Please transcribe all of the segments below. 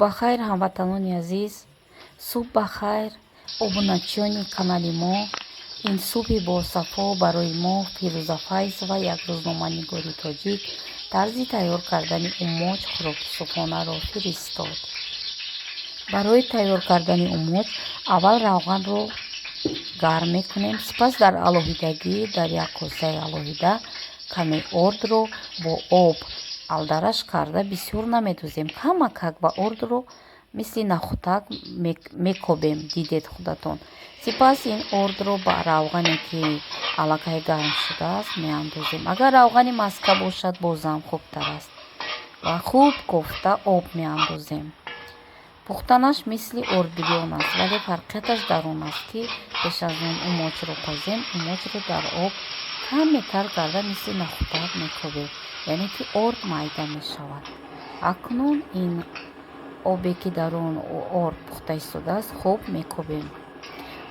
Субҳ ба хайр, ҳамватанони азиз, субҳ ба хайр, обуначиёни канали мо. Ин субҳи босафо барои мо Фирӯза Файзова, як рӯзноманигори тоҷик, тарзи тайёр кардани умоч, хӯроки субҳонаро фиристод. Барои тайёр кардани умоч аввал равғанро гарм мекунем, сипас дар алоҳидагӣ, дар як косаи алоҳида, каме ордро бо об алдараш карда, бисёр намедузем, камакак ба ордро мисли нахӯдак мекобем, дидед худатон. Сипас ин ордро ба равғане, ки аллакай гарм шудааст, меандозем. Агар равғани маска бошад, бозам хубтар аст, ва хуб кофта об меандозем. Пухтанаш мисли ордбирён аст, вале фарқияташ дар он аст, ки пеш аз он умочро пазем, умочро дар об каме тар карда, мисли нахӯдак мекобем, яъне ки орд майда мешавад. Акнун ин обе, ки дар он орд пухта истодааст, хуб мекобем.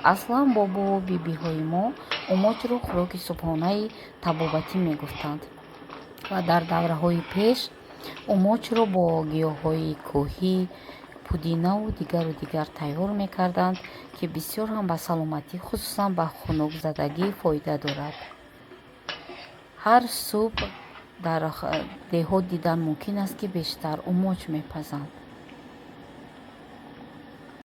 Аслан бобову бибиҳои мо умочро хӯроки субҳонаи табобатӣ мегуфтанд ва дар давраҳои пеш умочро бо гиёҳҳои кӯҳӣ, пудинаву дигару дигар тайёр мекарданд, ки бисёр ҳам ба саломатӣ, хусусан ба хунукзадагӣ фоида дорад. Ҳар субҳ дар деҳот дидан мумкин аст, ки бештар умоч мепазанд.